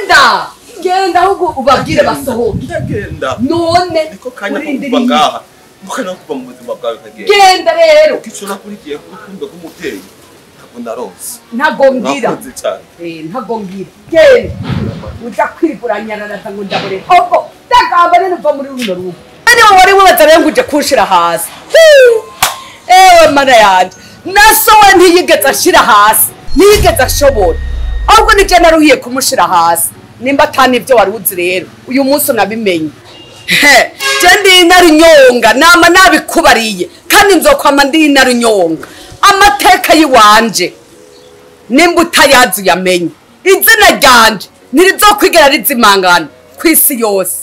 Genda genda ahubwo ubabwire basohoke. Ndagenda. None niko kanya ko kuva ngaha. Mukana kuva mu buzima bwawe kagenda. Genda rero. Kico nakurikiye ku rukundo rw'umuvyeyi. Ntabwo naronse. Ntabwo mbwira. Nakunze cyane. Ntabwo mbwira. Genda. Uja kwiriguranyarana ngo ndabure. Ahubwo ndagamba nene uva muri runo rugo. None wari wibaza rero ngo uje kunshira hasi. Ewe mana yanje. Nasowe ntiyigeze ashira hasi. Ntiyigeze ashobora. Ahubwo nije naruhiye kumushira hasi. Nimba atani ibyo wari uzi rero uyu munsi nabimenye. Je ndi inarunyonga nama nabikubariye kandi nzokwama ndi inarunyonga. Amateka yiwanje nimba utayazi uyamenye. Izina ryanje ntirizokwigera rizimangana kw'isi yose.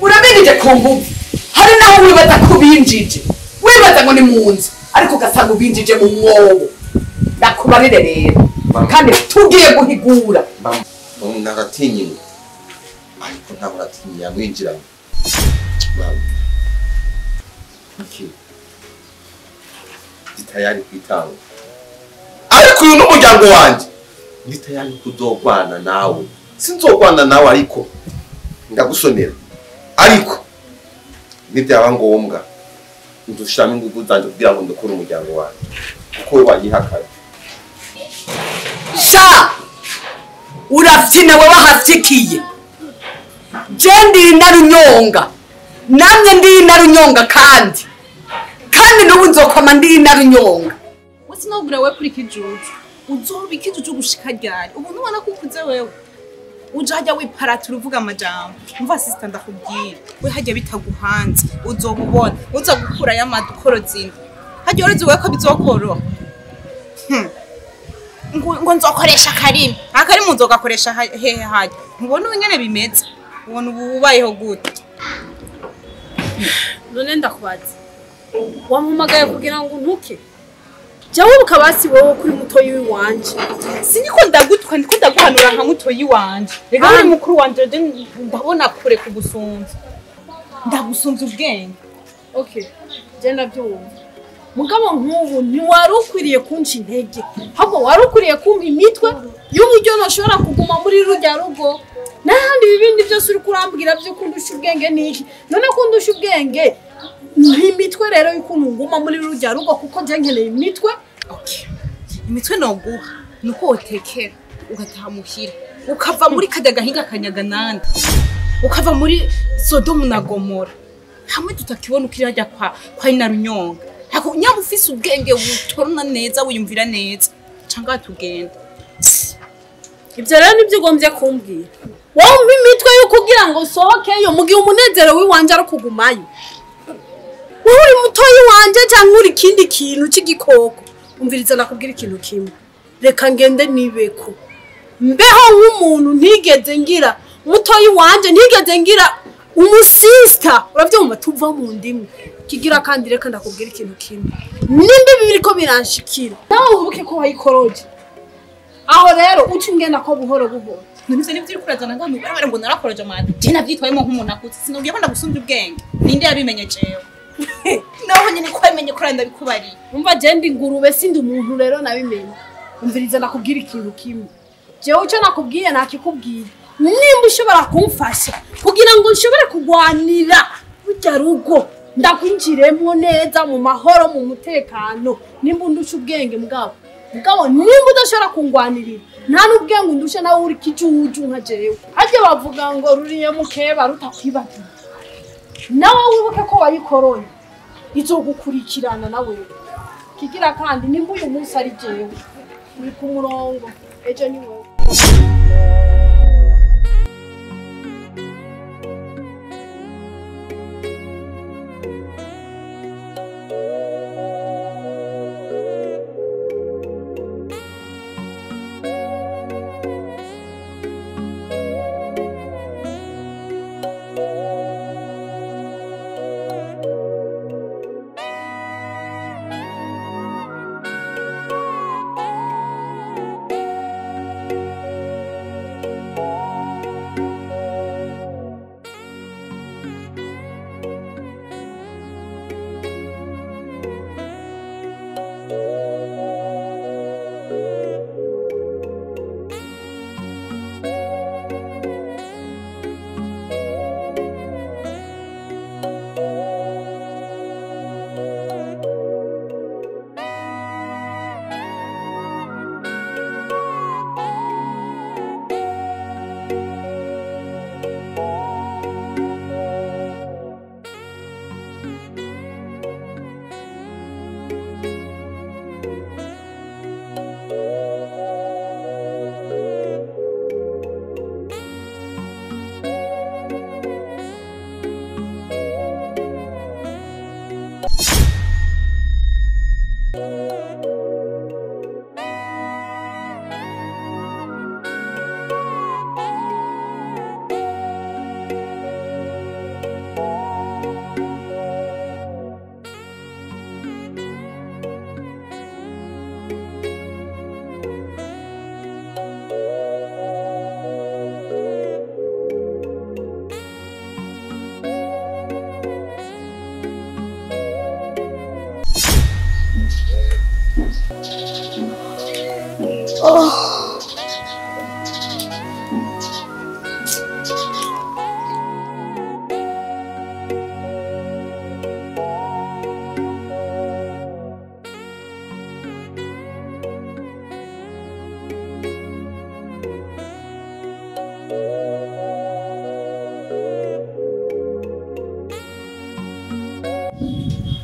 Urabinjije ku nguvu. Hari naho wibaza ko binjije. Wibaza ngo ni mu nzu ariko ugasanga ubinjije mu mwobo. Ndakubarire rero. Kandi tugiye guhigura. Naratinye. Ariko ntabwo natinye yamwinjiranye. Iki. Ndi tayari kwitanga. Ariko uyu n'umuryango wanje. Ndi tayari kuzogwana nawe. Sinzogwana nawe ariko ndagusonera. Ariko nibyaba ngombwa ndushiramo ingufu zanje kugira ngo ndokore umuryango wanjye kuko we wanyihakanye. Sha urafyina we wahafyikiye. Je ndi inarunyonga. Namye ndi inarunyonga kandi n'ubu nzokoma ndi inarunyonga. Wese nogura we kuri kijuju. Uzoba ikijuju gushika ryari? Ubu ntubona ko ukuze wewe. Uja hajya wiparatura uvuga amajambo. Umva sister ndakubwira. We hajya bitaguhanze uzobubona. Uza gukura y'amadukoro zindi. Hajya urezi wewe ko bizokoroha. Ngo nzokoresha akarimi. Akarimi nzogakoresha hehe hajya. Ntubona ubu bimeze. Ubona ubu ubayeho gute. None ndakubaza. Wampamagaye kugira ngo untuke. Jawe ukabasi wowe kuri mutoyi wanje. Siniko ndagutwa ndiko ndaguhanura nka mutoyi wanje. Rega uri mukuru wanje ndabona kure kugusunza. Ndagusunza ubwenge. Okay. Je ndabyumva. Mugabo nk'ubu ntiwari ukwiriye kunca intege. Ahubwo wari ukwiriye kumpa imitwe y'uburyo nashobora kuguma muri rujya rugo. N'ahandi ibindi byose uri kurambwira byo kundusha ubwenge niki. None kundusha ubwenge imitwe rero y'ukuntu nguma muri rujya rugo kuko je nkeneye imitwe. Okay. Imitwe noguha nuko wotekera ugataha muhira ukava muri kajya gahinga kanyaga nande ukava muri Sodomu na Gomora hamwe tutakibona ukiri hajya kwa Inarunyonga. Hako nyaba ufise ubwenge butorona neza wiyumvira neza canga tugenda. Ibyo rero nibyo ugombye kumbwira. Wowe umpa imitwe yo kugira ngo sohokeyo mu gihe umunezero wiwanje ari kugumayo. Wowe uri mutoyi wanje cyangwa uri ikindi kintu cy'igikoko. Umviriza nakubwira ikintu kimwe. Reka ngende nibeko. Mbeho nk'umuntu ntigeze ngira mutoyi wanje ntigeze ngira umusista. Uravyumva tuva mu ndimi. Kigira kandi reka ndakubwira ikintu kimwe. Nimba bibiri ko biranshikira. Nawe ubuke ko wayikoroje. Aho rero uca ungenda ko buhoro buhoro. Nibyo nibyo uri kurazana ngo barabara ngo narakoroje amata. Je navyitwayemo nk'umuntu akutse sinubwiye ko ndagusumbya ubwenge. Ninde yabimenye jewe? Naho nyine ko yabimenye ko ndabikubariye. Umva je ndi ingurube sindi umuntu rero nabimenye. Umviriza nakubwira ikintu kimwe. Jewe icyo nakubwiye nakikubwiye. Nimba ushobora kumfasha kugira ngo nshobore kugwanira burya rugo ndakwinjiremo neza mu mahoro mu mutekano. Nimba undusha ubwenge mugabo, mugabo nimba udashobora kungwanirira nta n'ubwenge undusha nawe uri kijuju nka jewe. Harya bavuga ngo ruriye mukeba rutakwibagiwe, nawe wibuke ko wayikoroye izogukurikirana nawe. Kigira kandi nimba uyu munsi ari jewe uri ku murongo, ejo ni wowe.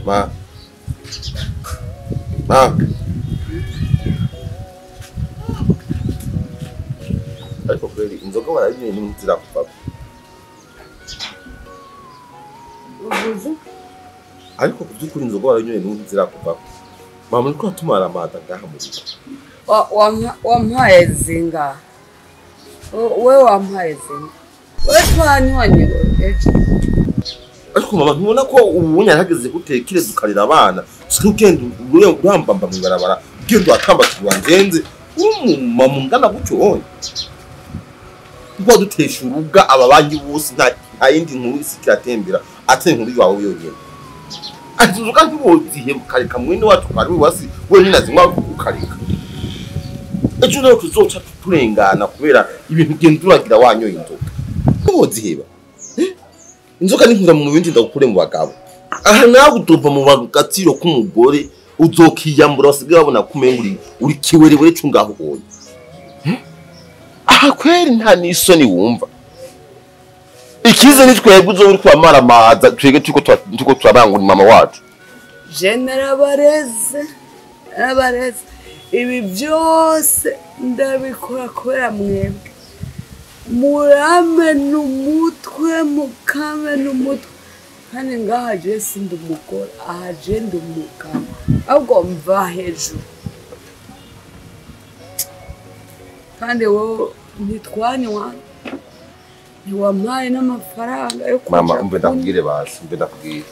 Ma. Ma. Ariko kweli inzoga warayinyoye ntizirakuvako. Uvuze? Ariko kubyukuri inzoga warayinyoye ntizirakuvako. Mama niko atumara amata ngaha mu rugo. Wampaye zinga. We wampaye zinga. We twanywanye ejo. Ariko mama ntubona ko ubu yarahageze gutekereza ukarira abana ugenda urambamba mu ibarabara ugenda urakambakirwa ngenze umumama ungana gutyo wowe ngo dutesha urubuga aba banki bose nta yindi nkuru isi kiratembera atari inkuru yawe yonyine. Ati inzoga ntiwozihe ukareka mwene wacu kwari wasi wenyine azinywa ukareka ejo rero tuzoca turengana kubera ibintu ugenda uragira wanyoye inzoga ntiwoziheba. Inzoka ni nkura mu bindi ndagukure mu bagabo. Aha nawe utumva mu bagaciro k'umugore uzokiyambura basigaye babona kumenga uri kiwerewere cyo ngaho oye. Aha kweri nta nisoni wumva. Ikize ni twebwe uzo uri kwamara amaza twege tuko turabangura mama wacu. Je narabareze ibi byose ndabikora kubera mwebwe. Muramena umutwe mukamena umutwe kandi ngaha je sindi umugore, aha je ndi umugabo, ahubwo mva hejuru. Kandi wowe ntitwanywa, ntiwampaye n'amafaranga yo kuja. Mama umve ndakubwire basi, umve ndakubwire.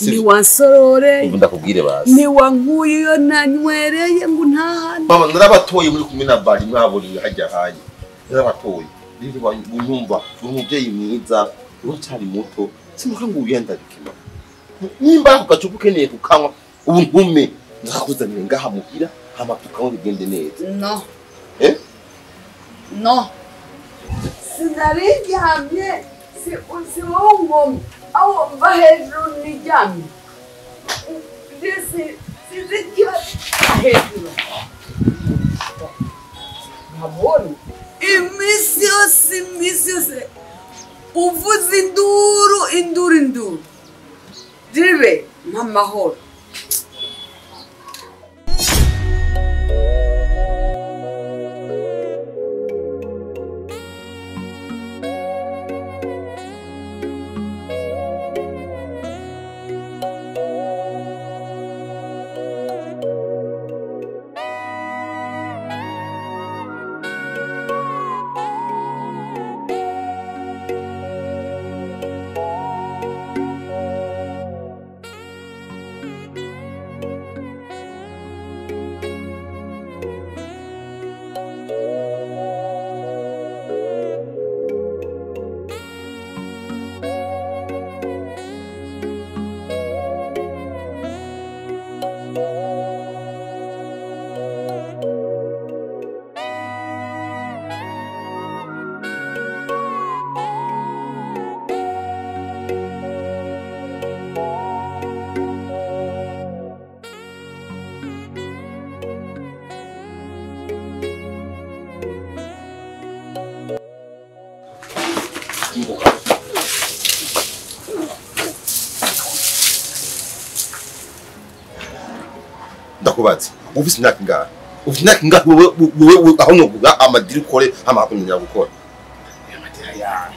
Ntiwansororeye, umve ndakubwire basi. Ntiwankuye iyo nanywereye ngo ntahane. Mama narabatoye muri kumwe na bari mwaburiwe hajya haye. Narabatoye. Unyumva umubyeyi mwiza uracyari muto simuka ngo ugenda bikima nimba ako gacupa ukeneye kukanywa ubu ntume nzakuzanire ngaha muhira hama tukanywa bigende neza. No. No Sinariryamye si wowe nkomyi aho mva hejuru niryamye sinzi ikibazo hejuru ntabona iminsi yose uvuze induru induru induru jibe nk'amahoro. Ndakubaza ufise imyaka ingahe? Ufise imyaka ingahe wewe aho novuga amadiri ukore amakunyira gukora amadiri yawe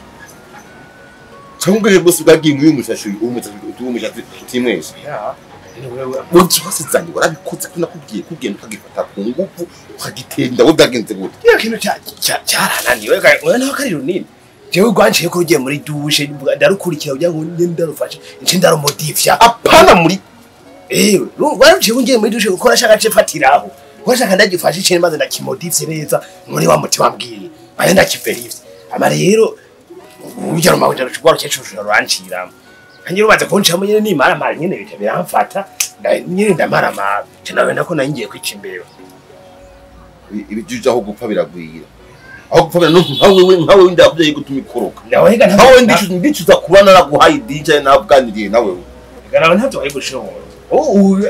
cyangwa ubwenge bwose bwagiye muri uyu mushashi umushatsi utimwesha wasizanye warabikoze ko nakubwiye kugenda ukagifata ku ngufu ukagitenda wowe bwagenze gute? Iyo kintu cyarananiwe wewe naho kari runini jewe rwanciye ko rugiye muri douche ndarukurikira kugira ngo ndarufashe nce ndarumodifya apana muri ewe rwanciye ngiye muri douche gukora shaka ce fatiraho washaka ndagifashe ikintu maze ndakimodifye neza muri wa muti wambwiye maze ndakiverifye ama rero ujya rumawe rwarukecuru ruranciramo kangira ubaze kuncamo nyene nimaramara nyene bica biramfata nyene ndamaramara nce nabona ko nangiye kwica imbeba ibijuja aho gupfa biragwira aho gupfa nkawe nkawe ndakubwiye gutuma ikoroka nkawe ndicuza kuba naraguhaye idinja navuganiriye nawe nawe ntavyo wari gushobora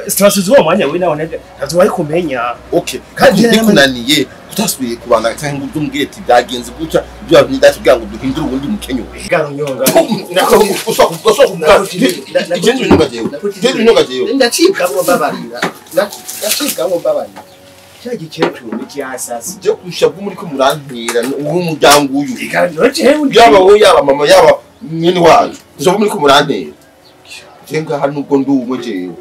situwasiyo z'uwo mwanya we nawe ntavyo wari kumenya. Okay kandi ndikunaniye kutasubiye kubana cyangwa ngo umbwire ati byagenze gutya ibyo ndakubwira ngo duhindure ubundi mukenyo garunyonga ndacibwamwo mbabarira cya gikecuru ni cyasasi je kusha muri ko murantera uwo muryango uyu yaba wowe yaba mama yaba mwene wacu kusha muri ko murantera je ngaha nubwo ndi umwe jewe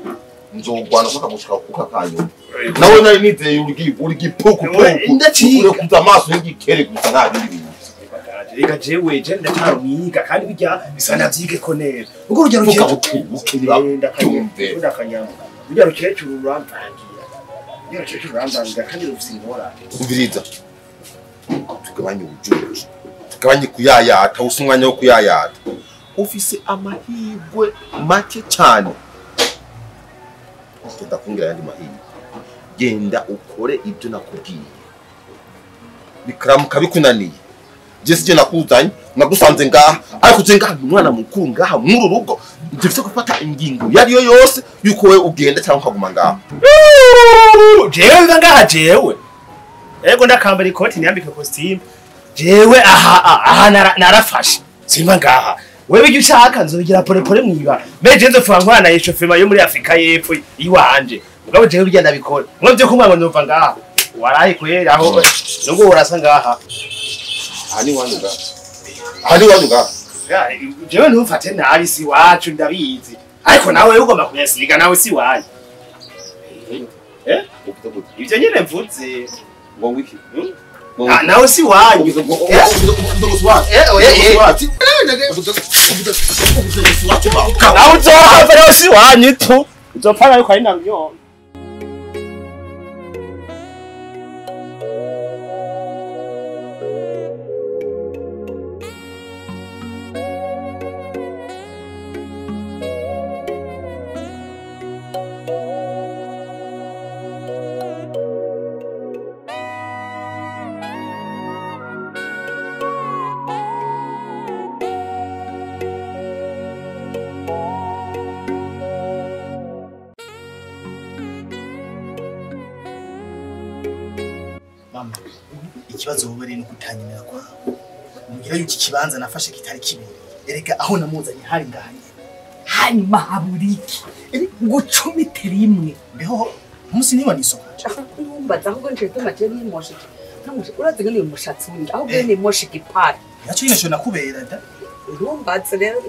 nzogwana mpaka gushika kuka kanyo nawe nari nizeye uri gipuku puku kuza amaso y'igikere gusa nta bindi bintu. Reka jewe je ndacarumwiga kandi bijya bisa navyige ko neza ubwo urugero urugero rukecuru ruramvangira urugero rukecuru ruramvangira kandi rufise ingorane. Umviriza tugabanye ubujuju tugabanye kuyayata usa umwanya wo kuyayata ufise amahirwe make cyane genda kungira yandi mahirwe genda ukore ibyo nakubwiye bikaramuka bikunaniye je sije nakuzanye nagusanze ngaha ariko je ngaha umwana mukuru ngaha muri rugo ndifite gufata ingingo yariyo yose yuko we ugenda cyangwa ukaguma ngaha. Jewe ngaha jewe ego ndakambara ikoti niyambike costume jewe aha aha narafashe simba ngaha wewe ibyo ushaka nzobigira pole pole mwiba meje nzopfa nkwana yeshofema yo muri Afrika y'Epfo iwanje mugabo jewe bijya ndabikora mwe byo kumwa ngo nzopfa ngaha warayi kwera aho nubwo urasa ngaha ani wanyu ngaha ani wanyu ngaha jewe ntumfate nabi si wacu ndabizi ariko nawe ugomba kuyasiga nawe si wayo ibyo nyene mvuze ngo wiki nawe si wanyu nawe uzohava nawe si wanyu tu uzopfa nawe ko ari na myonga. Ikibazo wowe rero kutanyemera kwawe. Umbwira yuko ikibanza nafashe kitari kibereye. Erega aho namuzanye hari ngahanye. Hanyuma haburiki gucumite rimwe. Mbeho umunsi niba nisokoje. Numbaza ahubwo nje tumaje nimoshe. Ntamoshe urazi ngo ni umushatsi wundi ahubwo ni moshe gipari. Yaco nyine nakubera da. Numbaza rero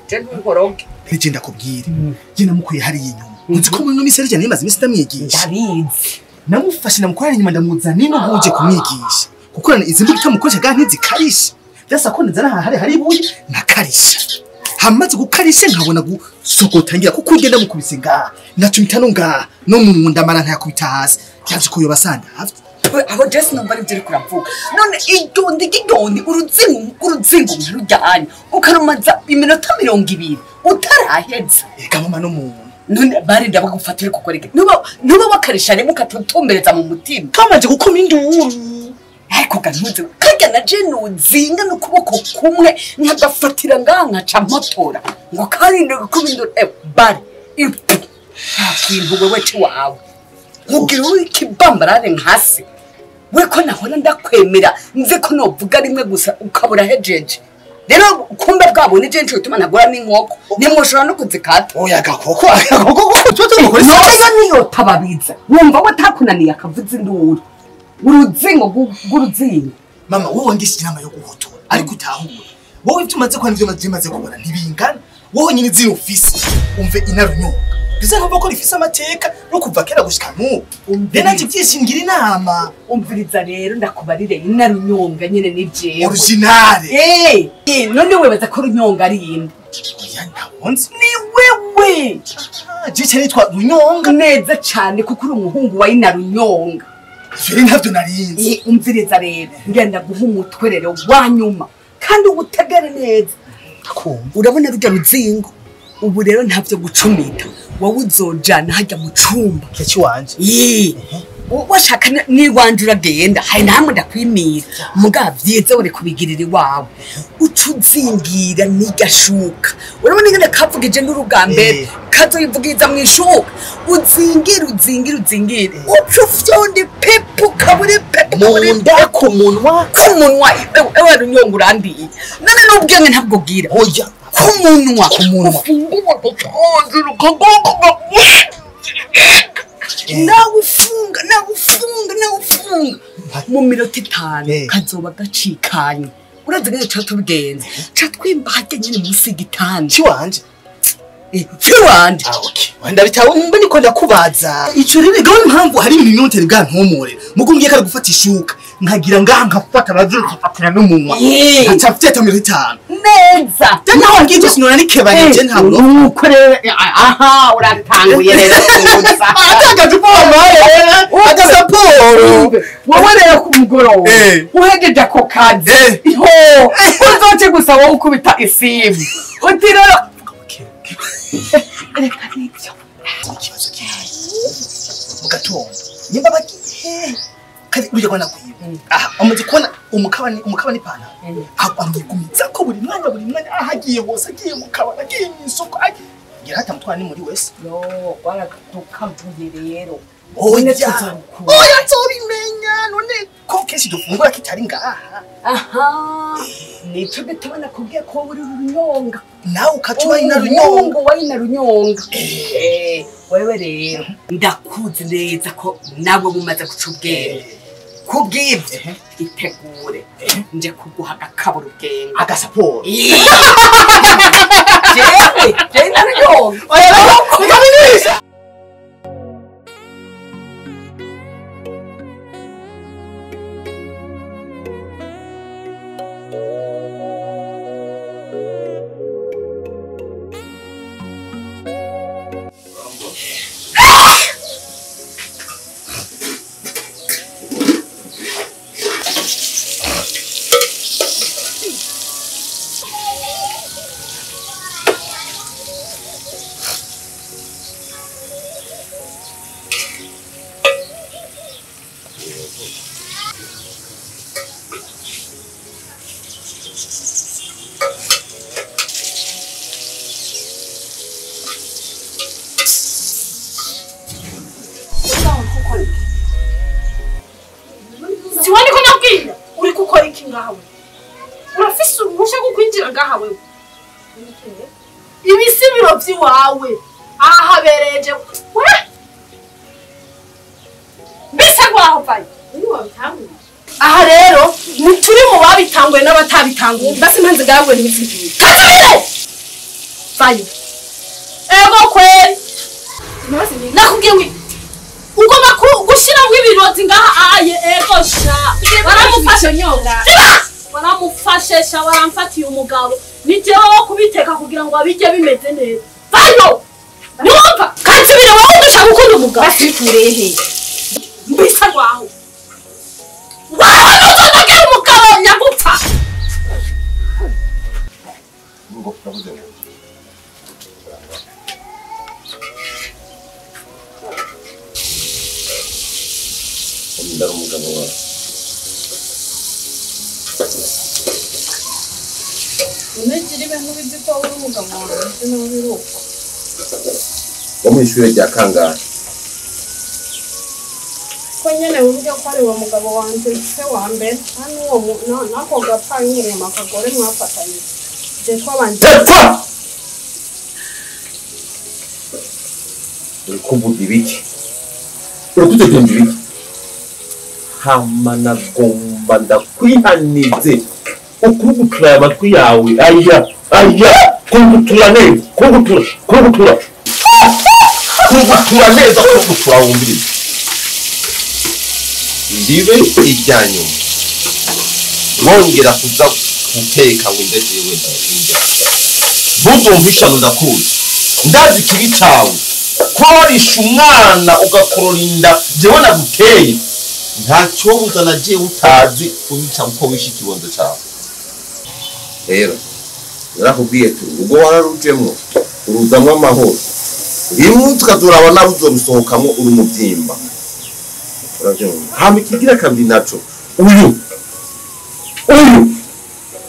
je ntunkoroge. Nje ndakubwira. Je namukuye hari inyuma. Uzi ko muri misi yarije nemaze imisi ndamwigisha. Ndabizi. Namufashe namukorera inyuma ndamuzana ino buje kumwigisha. Kuko izi mbuga tamukoresha ga ntizikarisha. Byasa ko nzana aha hari ibuye nakarisha. Hamaze gukarisha nkabona gusokotangira kuko ugenda mukubise ngaha. Nacumita no ngaha no mu nda mara ntayakubita hasi. Cyaje ko yobasanda hafi. Abo Jesse numva ari byo kuravuga. None idondi gidondi uruzingo uruzingo rujyanye ukarumaza iminota 20 utaraheza. Eka mama no muntu. None barinda bagufatira kukoreka. Nuba wakarisha remo ukatutumbereza mu mutima. Kamaje gukoma induru. Ariko gantuze kajya na jeno zinga n'ukuboko kumwe nkagafatira ngaha nkaca motora ngo karinde gukoma induru bari. Nta wewe ciwawe. Mugira ikibambarare nkasi. We ko nahora ndakwemera nze ko novuga rimwe gusa ukabura hejeje. Rero kumbe bwabo ni je nco bituma ntagura n'inkoko. Nimwoshora no kuzikata. Oya gakoko agakoko cyo tumukora. None niyo tababiza. Wumva watakunaniye akavuza induru. Uruzingo rw'uruzingo. Mama wowe ngishije inama yo guhotora ariko utahura. Wowe ibyo umaze kwa nivyo maze kubona ntibingana. Wowe nyine zino ufise umve inarunyonga. Biza nkumva ko rifise amateka no kuva kera gushika n'ubu. Rero nanje byishingira inama. Umviriza rero ndakubarire inarunyonga nyine ni jewe. Originale. None webaza ko runyonga ari inde? Oya ntabonze. Ni wewe. Je nitwa Runyonga. Neza cyane kuko uri umuhungu wa inarunyonga. Ivyo ntavyo narinzi. Umviriza rero ngenda guha umutwe rero wa nyuma kandi ubutegere neza. Urabona rujya ruzingo. Ubu rero ntavyo gucumita. Wowe uzojana hajya mu cumba keci wanje. Washaka ni wanje uragenda hari namwe ndakwimira muga vyiza uri kubigirira iwawe ucuzingira nigashuka. Urabona ingene kavugije n'urugambere kazoyivugiza mu ishuka uzingira uzingira uzingira ucufyonde pepu kabure pepu munda ku munwa ewe runyonga urandiye. None n'ubwenge ntabwo bwira. Oya kumunwa nawufunga nawufunga nawufunga mu minota 5 kazoba gacikanye. Urazi ngene ca tubigenza ca twimba harya nyine munsi y'igitanda ciwanje. Ciwanje. Ah okay. Wenda bitawe mbe niko ndakubaza. Ico rero gawe impamvu hari ibintu ntari bwa ntumure. Mugo ngiye kari gufata ishuka nkagira ngaha nkafata abazuru nkafatira n'umunwa. Nkaca mfite 5. Neza. Naho ngiye cyo sinona nikebanye je ntabwo. Nuko rero aha uratanguye rero kuza. Atagaje uboma agasaporo. Wowe rero ku mugoroba uhejeje ako kazi. Ho uzoce gusa wowe ukubita isimu. Uti rero reka nibyo. Ikibazo gihari. Mu gatondo nimba bagiye kandi urya kwana kwiba. Aha amaze kubona umukaba ni pana. Amwigumiza ko buri mwanya ahagiye hose agiye mu kabana agiye mu isoko agira hata mutwana ni muri wese. Yo waratukambuye rero. Oya nzobimenya none ko kenshi dufungura kitari ngaha. Aha nico gituma nakubwiye ko uri runyonga. Nawe ukatuba inarunyonga. Wa inarunyonga. Wewe rero ndakuzi neza ko nabo bumaze guca ubwenge. Kubw'ibyo itegure nje kuguha agakabura ubwenge. Agasaporo. Jewe je inarunyonga. Oya reka. ngaha we? Urafise uruhusha rwo kwinjira ngaha wewe? Ibi si biro vy'iwawe. Aha habereje. We! Mbese rwaho vayo. Aha rero turi mu babitanguye n'abatabitanguye. Basi mpanze gahwe ntibizigiye. Kazibire! Vayo. Ego kweli. Nakubwiye ngo ugomba gushiramwo ibirozi ngaha aye ego sha. Baramufashe nyonga. Baramufashe sha baramfatiye umugabo. Ni jewe wo kubiteka kugira ngo abijye bimeze neza. Vayo! Niwumva kazibire wowe udushaka gukunda umugabo. Basi he. Mbisa rwaho. Wewe ntuzongere umugabo nyagupfa. Ngo ndavuze ngo ndari umugabo wawe. Unegire ibintu bizi ko uri umugabo wawe n'ubiruko. Wo mu ishure rya kangahe? Ko nyene wibuke ko ari uwo mugabo wanje se wa mbere hano uwo nako gapfa nyine akagore mwafatanye. Je twabanje. Tepfa! Uri kuvuga ibiki? Uri kutetemba ibiki? Hama nagomba ndakwihanize ukugutura amatwi yawe aya aya kugutura neza kugutura kugutura kugutura neza kugutura wumvirize ndibe irya nyuma wongera kuza guteka ngo ndagiye wenda ntuzumvishano ndakuzi ndazi ikibi cawe korisha umwana ugakorora inda jewe naguteye ntacyo buzana je utazi ubica uko wishe ikibondo cawe. Rero narakubwiye tu ubwo wararujemwo uruzamwo amahoro rimwe tukazuraba nawe uzorusohokamwo uri umuvyimba. Uravyumva? Hama ikigira kabiri naco uyu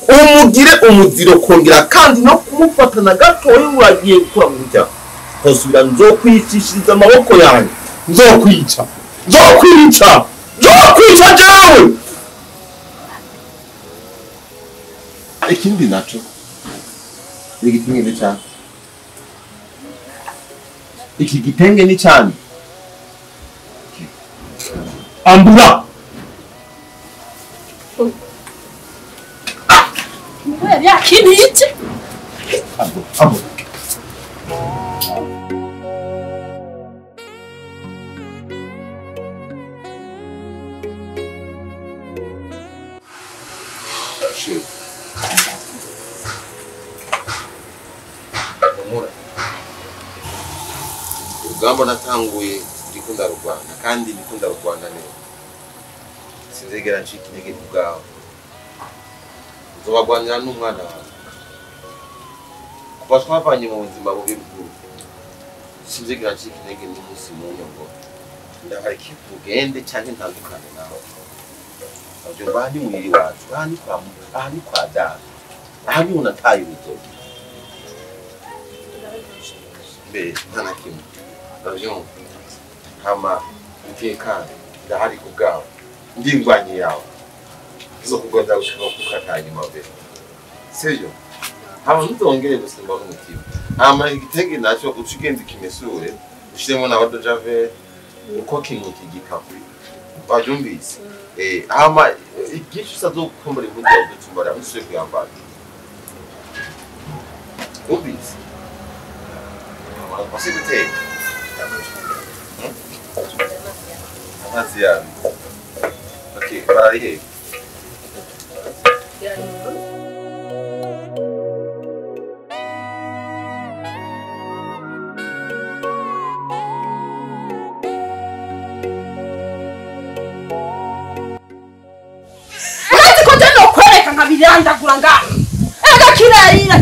umugire umuziro kongera kandi no kumufatana gatoya uragiye gukura mu burya nkosubira nzokwicishiriza amaboko yanjye nzokwica nzokwica nzokwica jewe. Ikindi naco igitenge ni cyane iki gitenge ni cyane ambura yakinije ambura urugamba natanguye ndiko ndarurwana kandi ndiko ndarurwana neza sinzigera ncika intege ku bwawe nzobagwanira n'umwana wawe kuva twavanye mu buzima bubi bw'ubu sinzigera ncika intege n'umunsi n'umwe ngo ndabareke tugende canke ntandukane nawe. Avyumva aha ni muhira iwacu aha ni kwa aha ni kwa data aha niho nataye urutoki mbere nta na kimwe. Uravyumva? Hama utekane ndahari ku bwawe ndi ingwanyi yawe izokugonda gushika kukatanyuma mbere sivyo? Hama ntuzongere gusimba n'umutima. Hama igitenge naco uca ugenda ukimesure ushiremo na dojave uko kinuka igikapu wavyumvise? Hama igice usazokumbura impuzu yawe uducumbara ntusubire kuyambara wumvise? Wasi guteka amazi yawe okay bararihe. Urazi ko je nokwereka nkabirandagura ngaha ega kirarira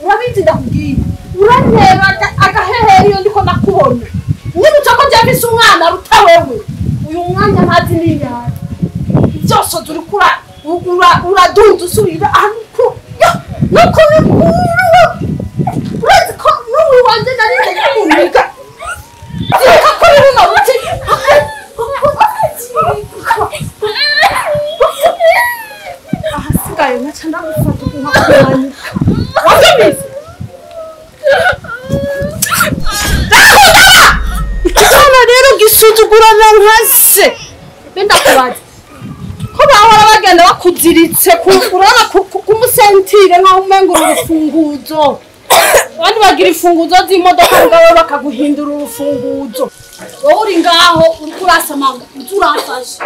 urabizi ndakubwiye uranteba agaheheri iyo ndiko ndakubona nibutse ko byafise umwana aruta wewe uyu mwanya ntazi n'inyanya byose turiko uradunza usubira ahantu nuko urazi ko n'ubu wanje nari ndakumuniga zireka kuri runo ruti. Ese benda kubaza ko bahora bagenda bakuziritse urabona kumusentire nkaho umengo urufunguzo. Abandi bagira imfunguzo z'imodoka ngawe bakaguhindura urufunguzo. Wowe uri ngaho uriko urasamanga uza urafashe.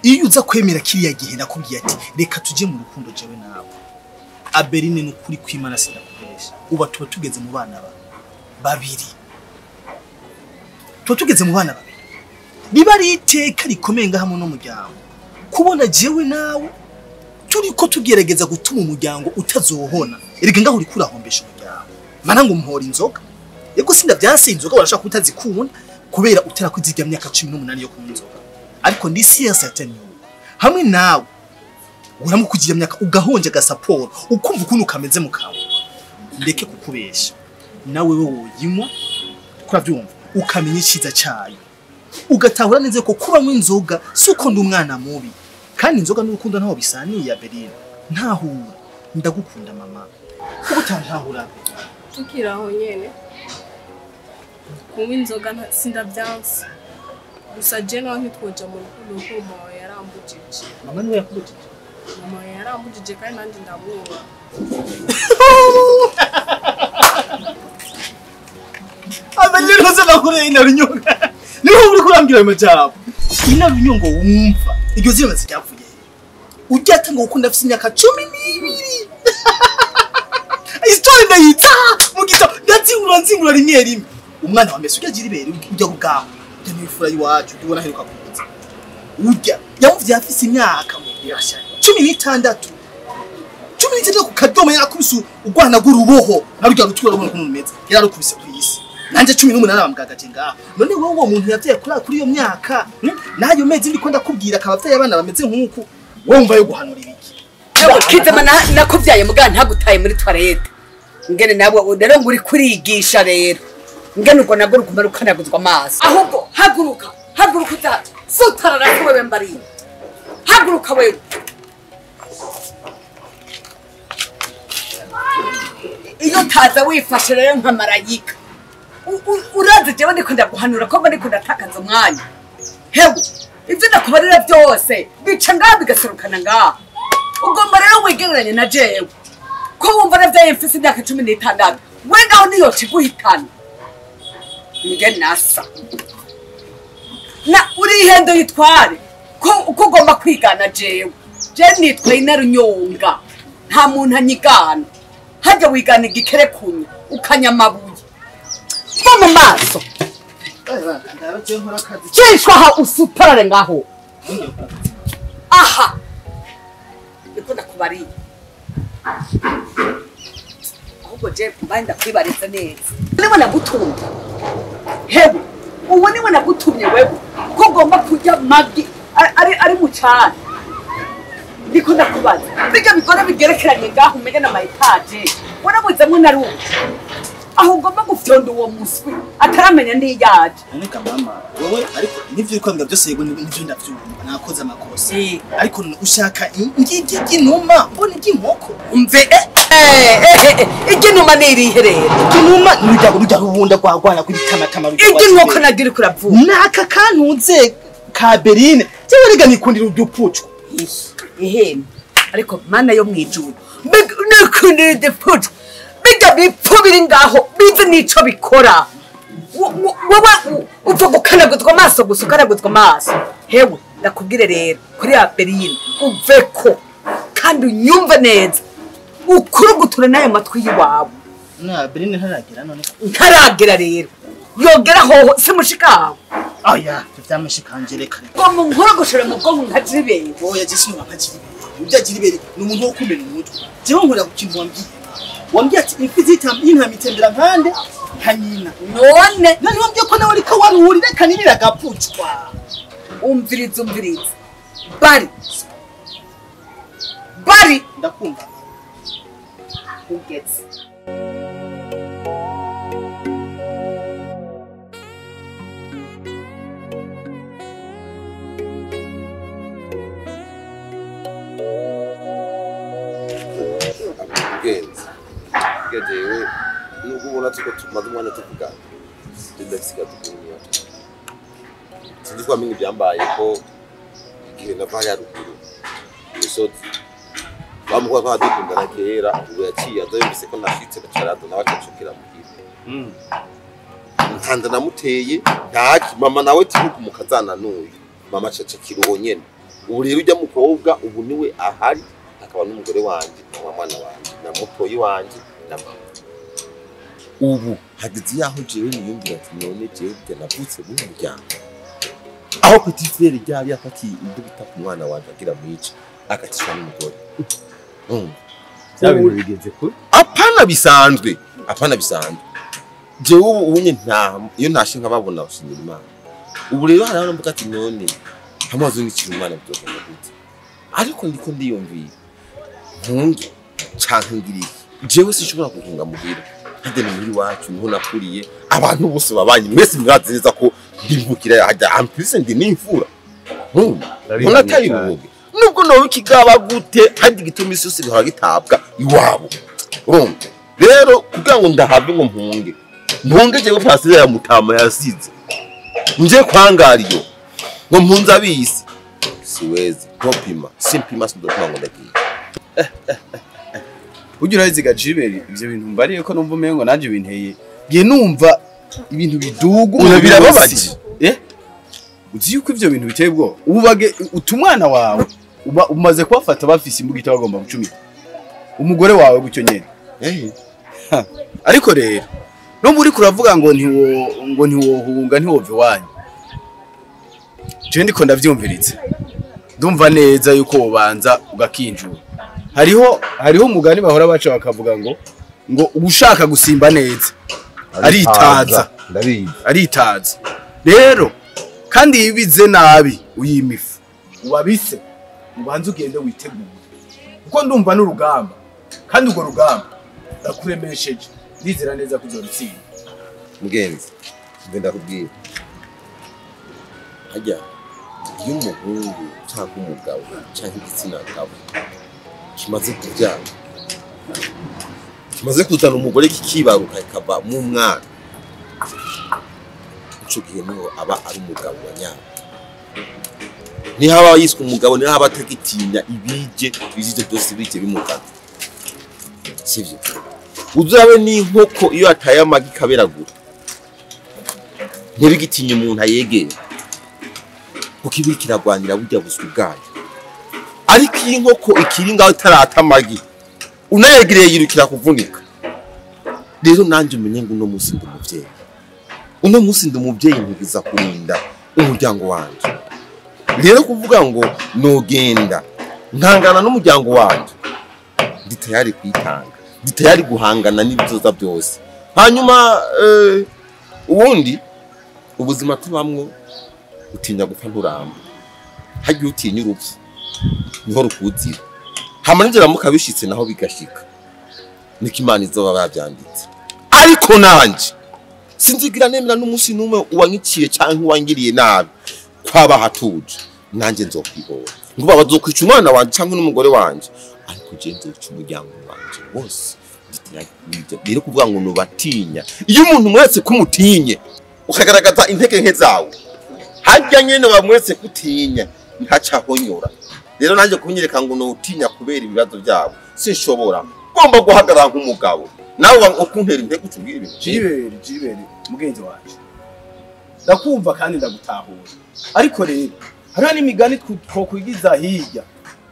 Iyo uza kwemera kiriya gihe nakubwiye ati reka tuje mu rukundo jewe nawe. Abeline nukuri kwimana sinakubesha. Uba tuba tugeze mu bana babiri. Tuba tugeze mu bana babiri. Biba ari iteka rikomeye ngaha mu muryango. Kubona jewe nawe turiko tugerageza gutuma umuryango utazohona. Erega ngaho uri kurahombesha umuryango. Mana ngo muhora inzoga. Yego sindavyanse inzoga warashaka kutazikunda kubera utera kwizirya myaka 18 yo kunywa inzoga. Ariko ndi siya certain hamwe nawe uramukugira myaka ugahonje gasaporo ukumva ukuntu kameze mu kawe ndeke kukubesha nawe wewe woyinywa kuravyumva ukamenya iciza cyayo ugatahura neza ko kuba mu inzoga suko ndi umwana mubi kandi inzoga n'urukundo ntaho bisaniye Abeline ntahura ndagukunda mama kuko utantahura tukiraho nyene kunywa inzoga sindavyanse. Gusa je nawe ntitwoja mu rukundo kuko mama wawe yarambujije. Mama niwe yakubujije? Mama wawe yarambujije kandi nanjye ndamwubaha. Abeline rwose nakureye inarunyonga. Niho uri kurambwira ayo majambo. Inarunyongo wumva. Iryo zina ryavuye he? Ujya atanga gukunda afite imyaka 12. Histoire ndayita mu gitabo ndazingura nzingura rimwe rimwe. Umwana wa Messi ujya agira ibere ujya kubwaho. Nifura iwacu ndibona heruka kuza. Urya yamuvye afise imyaka 16. 16 ku kadomo yarakubise urwana rw'uruboho narurya rutura rubona ukuntu rumeze yararukubise ku isi. Nanje 18 bamugagaje ngaho. None wowe uwo muntu yavyaye kuri iyo myaka nayo mezi ndiko ndakubwira akaba avyaye abana bameze nkuku wumva yo guhanura ibiki. Ewe kizema nakuvyaye muga ntagutaye muri toilette. Ngene nabwo rero nguri kurigisha rero. Ngene uko nabwo rukumara ukanaguzwa amaso. Ahubwo haguruka haguruka utata sutarara wewe mbariye. Haguruka wewe. Iyo taza wifashe rero nka marayika. Urazi jewe ndiko ndaguhanura ko ndiko ndatakaza umwanya. Hewe ivyo ndakubarira byose bica ngaha bigaserukana ngaha. Ugomba rero wigereranye na jewe. Ko wumva navyaye mfise imyaka 16. We ngaho niyo ciguhitana. Nige nasa. Na urihendo yitware ko uko ugomba kwigana jewe. Je nitwa Inarunyonga. Nta muntu anyigana. Hajya wigana igikere kunya ukanyamabuye. Va mu maso. Cishwa ha usutarare ngaho. Aha. Niko ndakubariye. Ahubwo je mbaye ndakwibariza neza. Niba nagutumye. Hewe, uwo niwe nagutumye wewe ko ugomba kurya magi ari mu cyane. Ndiko ndakubaza. Bijya bigora bigerekeranye ngaho umenye na etaje. Warabuzemwe na rubu. Aho ugomba gufyonda uwo muswi ataramenya n'iyaje. Noneka mama, wowe ariko nivyo uriko mbwa byose yego nivyo ndavyumva nakoze amakosa. Ariko ushaka inuma mbona iginkoko. Umve iginuma nirihe rero? Iginuma nurya rubunda gwagwana kwitamatama rujya. Iginkoko nagira kuravuga. Naka kantuze ka Berine. Jewe rega nikundira udupucwa. Ihene. Ariko mana yo mwijuru. Nikundira udupucwa. Bijya bipfu biri ngaho bizi nico bikora. Wowe upfa gukanaguzwa amaso gusa ukanaguzwa amaso. Hewe ndakubwire rero kuri ya Berine uveko kandi unyumve neza. Ukurugutura nayo matwi yiwawe. Na Berine ntaragera none. Ntaragera rero. Yogera hoho simushikawe. Oya, tuvyamushikanje reka. Ngo mu nkorogoshora mu bwonko nka Jiriberi. Oya je sinuma nka Jiriberi. Urya Jiriberi ni umuntu wo kumena umutwe. Jewe nkora ku kintu wambwiye. Wambwiye ati imfizi y'intama itembera nkande nka nyina. None none wambwiye ko nawe ariko waruri reka nirira gapucwa. Umviriza umviriza. Bari. Bari ndakumva. Ugeze. Genzi. Gejewe nubwo ubona tuko tumaze umwanya tuvugana. Ndasiga tukumya. Sinzi ko amenye ibyambaye ko igihe nava ya ruguru. Imisozi. Bamuha ko adukundana kera ubu yaciye aza yumvise ko nashitse bacarado nawe acacukira muhira. Nkanda namuteye ntaki mama nawe tibuka mukazana n'uyu. Mama acacakira uwo nyene. Ubu rero ujya mukobwa ubu niwe ahari akaba n'umugore wanje na mwana wanje na mutoyi wanje na mama. Ubu hageze yaho jewe niyumvira ati none jewe burya navutse mu muryango. Aho petit frère ryari yafatiye ibyo bita ku mwana wanje agira mwica akatishwa n'umugore. Bya bintu bigeze kure. Apana bisanzwe, apana bisanzwe. Jewe ubu unye nta iyo ntashe nkababona bashimira Imana. Ubu rero hari abantu mvuga ati none amazi n'ikiri umwana byogenda gute. Ariko ndiko ndiyumvira ntunge canke ngiriye. Jewe sinshobora guhunga muhira. Hade ni muri wacu niho nakuriye abantu bose babanye mwese mwazi neza ko ndimvukira hajya ampise ndi n'imfura. Ntunataye ubuge. Nubwo nawe ikigaba gute hadi gituma isi yose bihora gitabwa iwabo. Urumva? Rero kugira ngo ndahave ngo mpunge. Mpunge jewe pasire ya mutama yasize. Nje kwangariyo ngo mpunze abisi. Siwezi ntopima simpima sindopima ngo ndagiye. Ugira uraziga Jiriberi ivyo bintu mbariye ko numva umengo nanje binteye. Ngiye numva ibintu bidugu birababaje. Uzi yuko ivyo bintu biteye ubwoba. Ubage utumwana wawe umaze kubafata bafise imbugita bagomba gucumita. Umugore wawe gutyo nyene. Ariko rero no muri kuravuga ngo ntiwo ngo ntiwohunga ntiwove wanyu. Je ndiko ndavyumviritse. Ndumva neza yuko wobanza ugakinjura. Hariho umugani bahora baca bakavuga ngo ushaka gusimba neza aritaza. Ndabizi. Aritaza. Rero kandi yibize nabi uyimifu. Ubabise ubanze ugende witegure. Kuko ndumva n'urugamba kandi ugo rugamba ndakuremesheje ndizera neza kuzorutsinda. Mugenzi ngenda kubwira. Hajya iyo umuhungu cyangwa umugabo cyangwa igitsina gabo kimaze kubyara kimaze kuzana umugore kikibaruka ikava mu mwana ico gihe niho aba ari umugabo wa nyawe. Niho aba yiswe umugabo niho aba atagitinya ibije bizije byose bije bimukata. Sivyo? Uzabe n'inkoko iyo ataye amagi kaberagura ntibigitinya umuntu ayegera kuko ibi kiragwanira burya buswi bwayo. Ariko iyi nkoko ikiri ngaho itarata amagi unayegereye yirukira kuvunika. Rero nanje umenye ngo uno munsi ndi umuvyeyi. Uno munsi ndi umuvyeyi ntibiza kurinda umuryango wanje. Rero kuvuga ngo nogenda nkangana n'umuryango wanje ndi tayari kwitanga, ndi tayari guhangana n'ibizoza byose. Hanyuma ubundi ubuzima tubamwo utinya gupfa nturamba. Hagiye utinya urupfu niho rukuzira. Hama nivyo ramuka bishitse naho bigashika. Niko Imana izoba bavyanditse. Ariko nanje sinzigira nemera n'umunsi n'umwe uwanyiciye canke uwangiriye nabi kwaba hatuje nanje nzokwihora. Ngo bazokwica umwana wanje canke n'umugore wanje, ariko je nzoca umuryango wanje wose. Rero kuvuga ngo nubatinya, iyo umuntu mwese kumutinye ukagaragaza intege nke zawe, harya nyene bamwese kutinya ntacahonyora. Rero nanje kunyereka ngo nutinya kubera ibibazo byabo sinshobora, ngomba guhagarara nk'umugabo. Nawe ukuntera intege utubwira ibintu. Jiberi mugenzi wanje, ndakumva kandi ndagutahura, ariko rero hariho n'imigani twokwigiza hirya.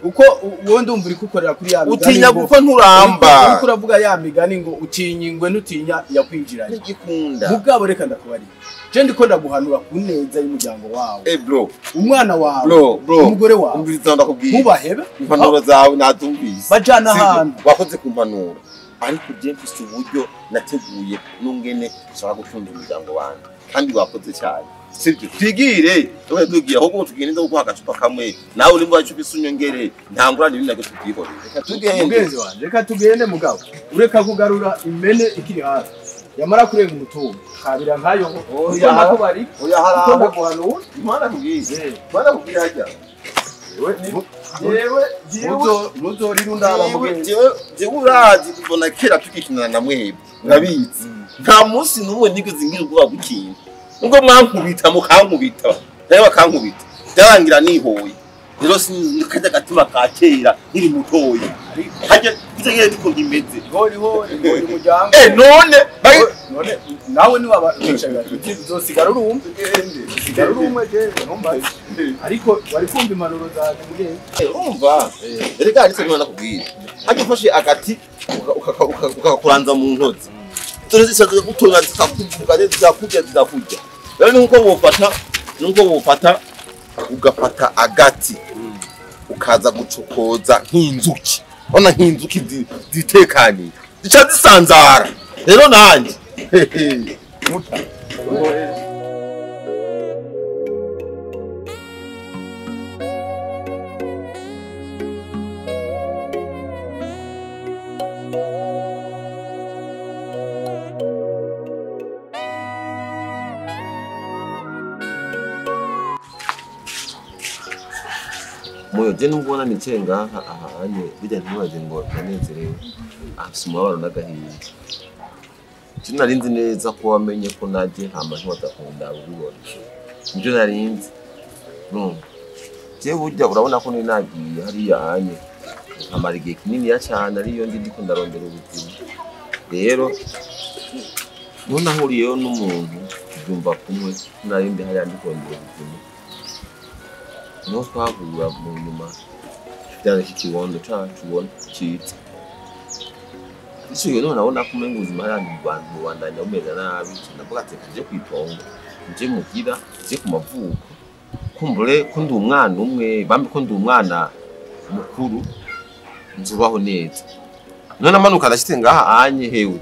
Uko wowe ndumva uri kukorera kuri ya migani, utinya gupfa nturamba. Uriko uravuga ya migani ngo utinya ingwe ntutinya yakwinjiranye. Ntigikunda. Mugabo reka ndakubarira, je ndiko ndaguhanura ku neza y'umuryango wawe. Bro, umwana wawe, bro, umugore wawe, umviriza ndakubwira. Ntubahebe. Impanuro zawe nazumvise. Bajana ahantu. Wakoze ku mpanuro. Ariko je mfise uburyo nateguye n'ungene nshobora gutunga umuryango wanje. Kandi wakoze cyane. Sibyo twigire, tuwe tugiye ahubwo tugende guha agacupa kamwe. Nawe uri mwa cupa isunyongere, ntangurane ibindi nabyo tubyihorere. Reka tugende. Mugenzi wanje, reka tugende mugabo. Ureka kugarura impene ikiri hafi. Yamara kurenga umutumba kabira nkayo. Oya nakubari. Oya haraho. Ndaguhanura. Imana kubwiye. Imana kubwiye hajya. Yewe muzorira undaba mugenzi. Jewe urazi kubona kera tugikinana na mwebwe. Urabizi. Nta munsi n'umwe nigeze ngira ubwoba bw'ikintu. Ngo mwankubita mukankubita, nawe bakankubita, byarangira nihoye. Rero sinakajya gatima ka kera nkiri mutoyi. Hajya kutegera ndiko ngimeze. Hori hori hori mujyango. None none nawe ni waba uzosigara urumwe. Sigara urumwe je numva. Ariko wari kumva impanuro zanjye mugenzi. Urumva? Erega ariko niba nakubwira. Hajya ufashe agati ukakuranza mu ntozi. Tuzi gutunga zikakuvuga zikakujya zikakujya. Rero nuko wofata ugafata agati ukaza gucokoza nk'inzuki. Ona nk'inzuki zitekaniye zica zisanzara. Rero nanje Moyo je nubwo nicaye ngaha ahanye bijya ntibaze ngo ndanezerewe, afise umubabaro n'agahinda. Je narinzi neza ko wamenye ko naje hama ntiwadakunda ubibona. Nivyo narinzi. Numva je burya urabona ko nagiye hariya hanye nkamara igihe kininiya cane ariyo ndi ndiko ndarondera ubuzima. Rero niho nahuriyeyo n'umuntu tuvyumva kumwe, narindi hariya ndikondera ubuzima. Niho twahura mu nyuma tuvyara iki kibondo cacu ubona ciza. Ico gihe niho nabona ko umenga ubuzima hariya bubandanya bumeze nabi, ndavuga ati reka nje kw'itongo, nje muhira, nje ku mavuko, kumbure ko ndi umwana umwe, bambe ko ndi umwana mukuru, nzubaho neza. None amanuka ndashitse ngaha anye hewe,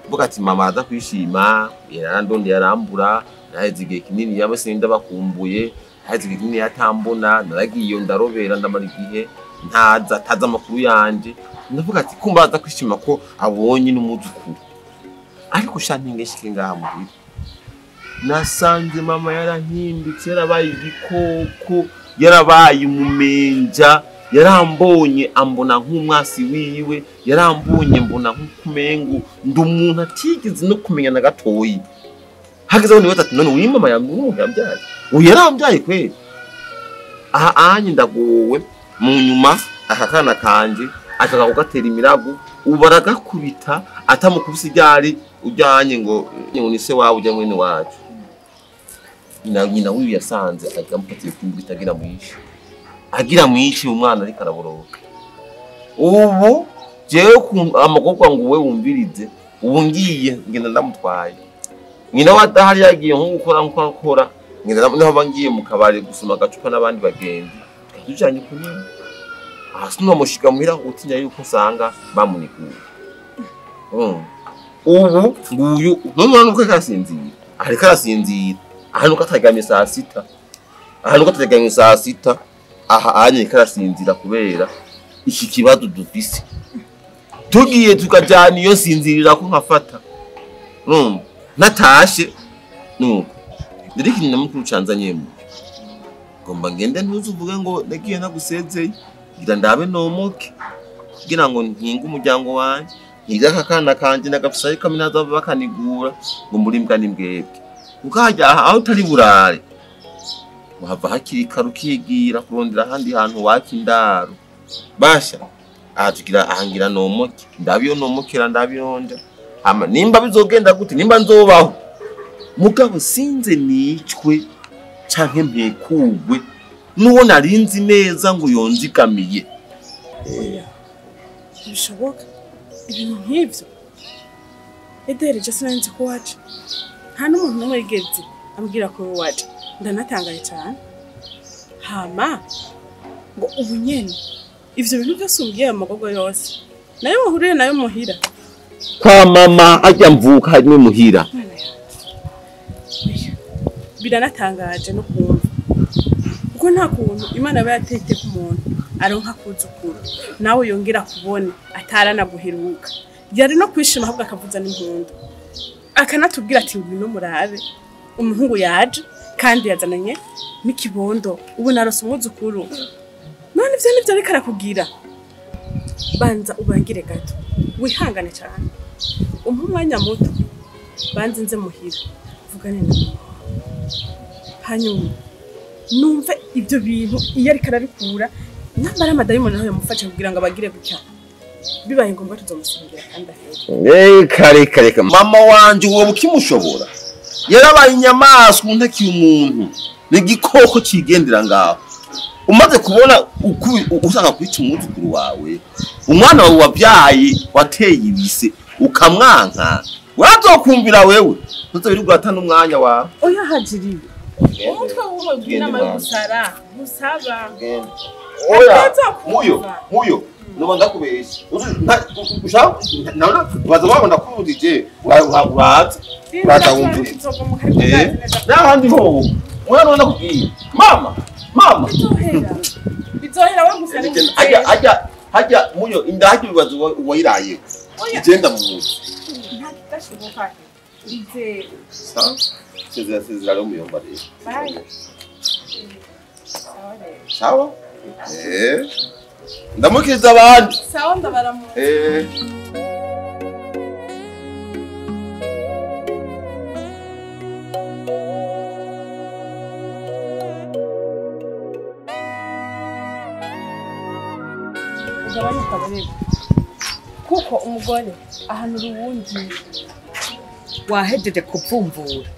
mvuga ati mama aza kwishima, yarandonde yarambura, naheze igihe kinini yaba sinda bakumbuye, naheze igihe kinini yatambona, naragiye ndarobera ndamara igihe ntaza ataza amakuru yanje. Ndavuga ati kumba aza kwishima ko abonye n'umuzukuru. Ariko sha ntingeshike ngaha muhira, nasanze mama yarahindutse, yarabaye igikoko, yarabaye umumenja, yarambonye ambona nk'umwasi wiwe, yarambonye mbona nk'ukumengo ndi umuntu atigeze no kumenya na gatoyi. Hageze aho nibaza ati none uyu mama yambyaye, uyu yarambyaye kweli? Aha anye ndagowe. Mu nyuma aka kana kanje ashaka kugatera imirago, ubu aragakubita atamukubise iryari ujyanye ngo ni se wawe ujya mwene wacu. Nyina w'ibi yasanze agamufatiye kumubita agira mwishi, agira mwishi umwana ariko araboroka. Ubu jewe amagorwa ngo we wumvirize, ubu ngiye ngenda ndamutwaye. Nyina wa adahari yagiye nko gukora nko akora, ngenda naho ngiye mu kabari gusoma agacupa n'abandi bagenzi, tujanye kunywa. Aha sinomushika muhira utinya yuko usanga bamunikuye. Ubu nguyu none nuko karasinzira, ariko arasinzira ahantu kataryamye saa sita, ahantu kataryamye saa sita, aha anye karasinzira kubera iki kibazo dufise. Tugiye tukajana iyo sinzirira ko nkafata Urumva natashe nuko ndiriki nyamukuru canzanyemo ngomba ngende ntuzuvuge ngo nagiye nagusezeye ngira ndabe nomoke kugira ngo nkinge umuryango wanje nkiga akana kanje nagafisa kaminuza bakanigura ngo muri mbwa n'imbwebwe ukajya aho utari burare uhava hakiri kare ukigira kurondera ahandi hantu waka indaro basha aha tugira ahangira nomoke ndabiyo nomokera ndabiyonja hama nimba bizogenda gute nimba nzobaho mugabo sinze nicwe canke mpekugwe nuwo narinzi neza ngo yonzigamiye. Ntibishoboka ibintu nk'ibyo. Ederi je sinanzi ko waje, nta n'umuntu n'umwe yigeze ambwira ko waje, ndanatangaye cyane. Hama ngo ubu nyene ivyo bintu byose umbwiye amagogo yose nayo muhuriye nayo muhira kwa mama ajya mvuka hanyuma muhira. Biranatangaje no kumva kuko nta kuntu Imana aba yatete ku muntu aronka kuzukuru nawe yongera kubona ataranaguheruka, yari no kwishima ahubwo akavuza n'impundu akanatubwira ati ngwino murabe umuhungu yaje kandi yazananye n'ikibondo ubu narose umwuzukuru. None ivyo nivyo ariko arakubwira. Banza ubangire gato wihangane cyane umpe umwanya muto banze nze muhira vugane na mama hanyuma numve ibyo bintu iyo ariko arabikura nambara amadayimoni naho yamufasha kugira ngo abagire gutya bibaye ngombwa tuzomusengera kandi ahere. Kare kare mama wanje uwo bukimushobora yarabaye inyamaswa ntakiye umuntu n'igikoko cigendera ngaho. Umaze kubona usanga kwica umwuzukuru wawe umwana wawe wabyaye wateye ibise ukamwanka urazokumvira wewe ntuzobiri uratana umwanya wawe. Oya hajiriye umutwe wuwo inama yo gusara musaba. Oya muyo muyo nuba ndakubesha ushaka naona baza babona kurudije uraza uraza n'ahandi ho mwana ndakubwiye mama mama bizohera we gusa ajya ajya hajya muyo inda hajya bibaza uwayiraye igenda mu munsi nta kidashoboka ize sawa sezera sezera rero muyomba rero sawa ndamukiriza abandi sawa ndabaramu kuko umugore ahanura uwundi wahejeje kupfumvura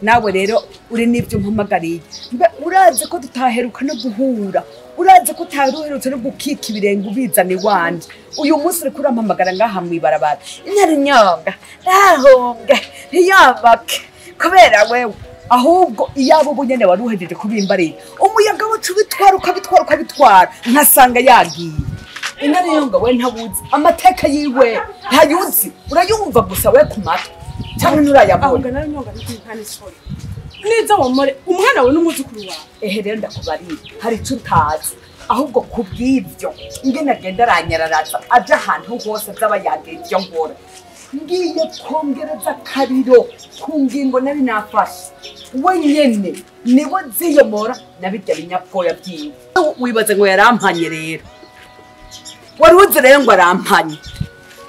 nawe rero uri n'ibyo mpamagariye. Mbe urazi ko tutaheruka no guhura, urazi ko utaheruka no gukika ibirenge ubizana iwanje. Uyu munsi uriko urampamagara ngaha mw'ibarabara intare nyonga ntahunge ntiyambake kubera wewe. Ahubwo iyabo ubu nyene wari uhejeje kubimbarira umuyaga wacu ubitwara ukabitwara ukabitwara nkasanga yagiye. Intare nyonga we ntabuzi amateka yiwe ntayuzi, urayumva gusa we ku matwi cyangwa nturayabona. Ahubwo nawe nyonga ntanishoye neza womore umwana we n'umwuzukuru wawe. Ehe rero ndakubarira hari ico utazi ahubwo kubw'ivyo ingene agenda aranyararaza aja ahantu hose azaba yagira ivyo nkora. Ngiye kongereza akariro ku ngingo nari nafashe we nyene niwe ziyomora nabirya binyabwoya vyiwe. Wibaze ngo yarampanye rero wari uzi rero ngo arampanye,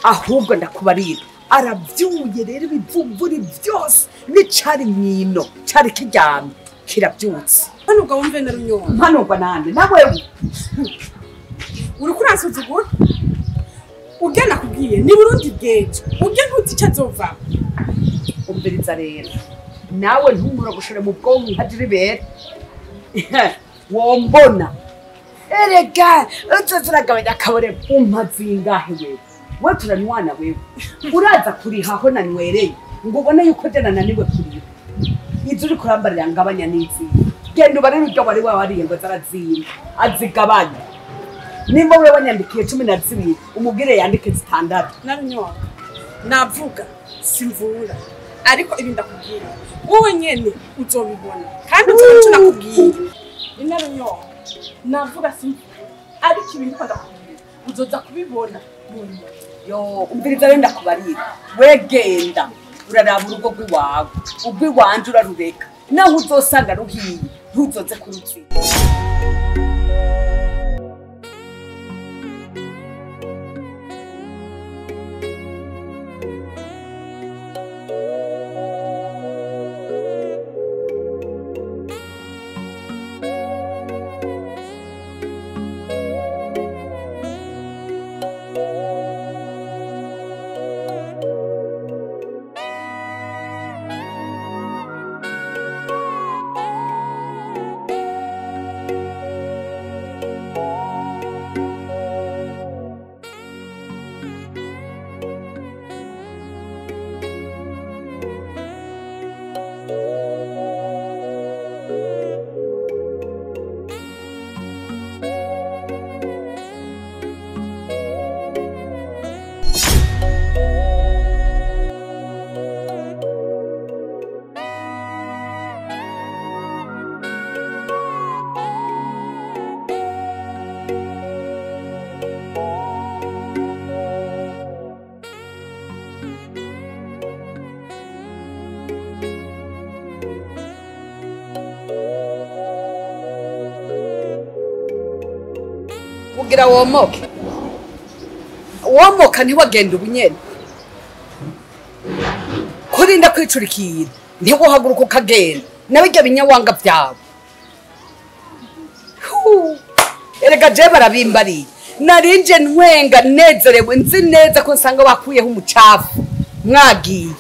ahubwo ndakubarira aravyuye rero ibivumvuri vyose n'icari mwino cari kiryamye kiravyutse. Mpanurwa wumve na Runyonga. Mpanurwa nande na wewe uriko uransuzugura urya nakubwiye ni Burundi bwejo urya ntuzi ico azovamwo. Umviriza rero nawe ntumuragushore mu bwonko nka Jiribere wombona erega uzoza akabore umpa zingahe wewe we turanywana wewe uraza kurihaho nanywereye ngo ubone yuko je nananiwe kuriha izo uri kurambarira ngabanya n'izindi genda ubarire uryo wari wawariye ngo zarazimba azigabanya nimba wewe wanyandikiye 12 umubwire yandike 6. Narunyonga navuga simvura ariko ibi ndakubwira wowe nyene uzobibona kandi uzobona ico nakubwiye. Inarunyonga navuga simvura ariko ibi ndiko ndakubwira uzoza kubibona. Yo umviriza rero ndakubarira wegenda uraraba urugo rw'iwawe urw'iwanje urarureka naho uzosanga ruhiye ntuzoze kuruzira. Ugira womoke womoka ntiwagenda ubunyene kurinda kwicurikira ntiwohaguruka ukagenda nabirya binyawanga byawe. Erega je barabimbariye narinje ntwenga nezerewe nzi neza ko nsanga bakuyeho umucafu mwagiye.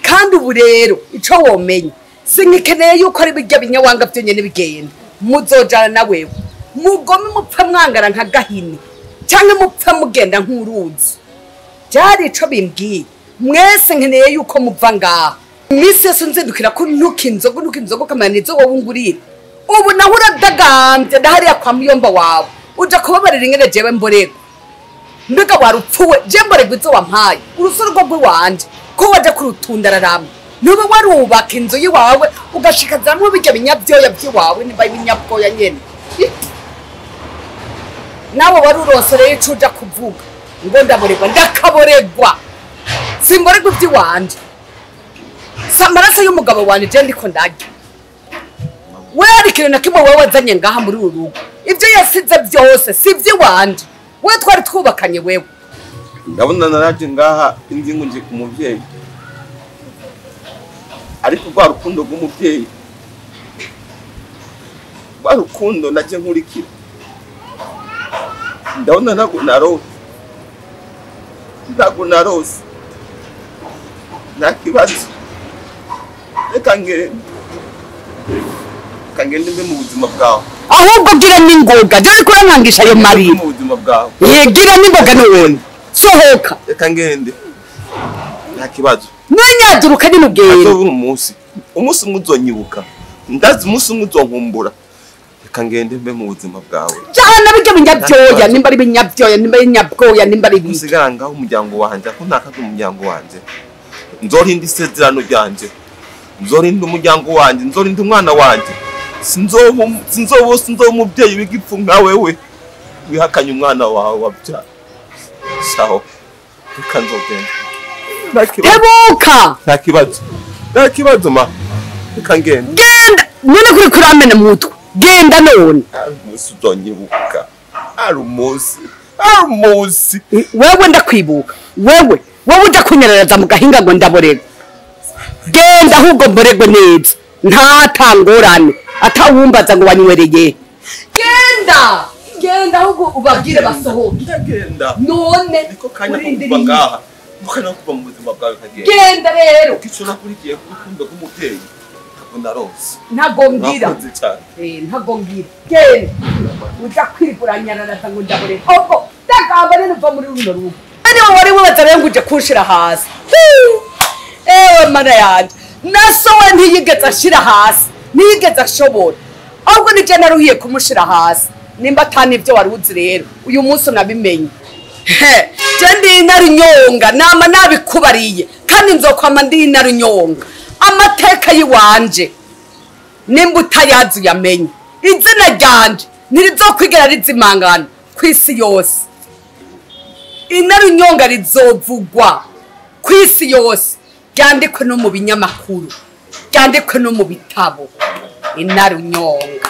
Kandi ubu rero ico womenya sinkikeneye yuko ari birya binyawanga byonyene bigenda muzojana na wewe mugome mupfa mwangara nka gahini canke mupfa mugenda nk'uruzi. Byari ico bimbwiye mwese nkeneye yuko muva ngaha. Iminsi yose nzindukira ko ntuka inzoga ntuka inzoga ukamenya nizo wowe ungurira. Ubu naho uradagambye ndahariya kwa muyomba wawe uja kubabarira ingene jewe mborerwa. Mbega warupfuwe je mborerwa izo wampaye urusoro rw'iwanje ko waja kurutundararama nube warubaka inzu y'iwawe ugashikazamwo birya binyabyoya by'iwawe nimba ibinyabwoya nyene. Nawe wari uronse ico uja kuvuga ngo ndaborerwa ndakaborerwa simborerwa ivy'iwanje si amaraso y'umugabo wanje je ndiko ndarya. We hari ikintu na kimwe wewe wazanye ngaha muri uru rugo ivyo yasize vyose si ivy'iwanje we twari twubakanye wewe. Ndabona naraje ngaha inzi ngo nje ku muvyeyi ariko rwa rukundo rw'umuvyeyi rwa rukundo naje nkurikira ndabona ntago narose nta kibazo reka ngende mbe mu buzima bwawe. Ahubwo gira n'ingoga je ariko urankangisha ayo marira mu buzima bwawe. Gira n'ingoga none sohoka reka ngende nta kibazo nanyaduruka ni mugende. Azobura umunsi umwe uzonyibuka ndazi umunsi umwe uzonkumbura reka ngende mbe mu buzima bwawe. Jana bijya binyabyoya nimba ari binyabyoya nimba ari nyabwoya nimba ari biki usigara ngaho umuryango wanje ko ntakaza umuryango wanje nzorinda isezerano ryanje nzorinda umuryango wanje nzorinda umwana wanje sinzoba umubyeyi w'igipfu nka wewe wihakanye umwana wawe wabyara. Sawa reka nzogenda. Tebuka nta kibazo ma reka ngende. Genda none kuri kuramena mutwe genda none. Ari umunsi uzonyibuka ari umunsi wewe ndakwibuka wewe uja kunyerereza mu gahinga ngo ndaborerwa. Genda ahubwo mborerwe neza ntatangorane atawumbaza ngo wanywereye. Genda genda ahubwo ubabwire basohoke. Ndagenda none niko kanya kuva ngaha mukana kuva mu buzima bwawe kagenda. Genda rero kico nakurikiye ku rukundo rw'umuvyeyi ntabwo narose ntabwo mbwira ntabwo mbwira. Genda uja kwiriguranyararaza ngo ndaborerwa ahubwo ndagamba nene uva muri runo rugo niwe wari wibaza rero ngo uje kunshira hasi. Ewe mana yanje naso we ntiyigeze ashira hasi ntiyigeze ashobora ahubwo nije naruhiye kumushira hasi nimba atani ibyo wari uzi rero uyu munsi nabimenye. Je ndi inarunyonga nama nabikubariye kandi nzokwama ndi inarunyonga amateka yiwanje nimba utayazi uyamenye izina ryanje ntirizokwigera rizimangana kw'isi yose. Inarunyonga rizovugwa ku isi yose, ryandikwe no mu binyamakuru, ryandikwe no mu bitabo. Inarunyonga.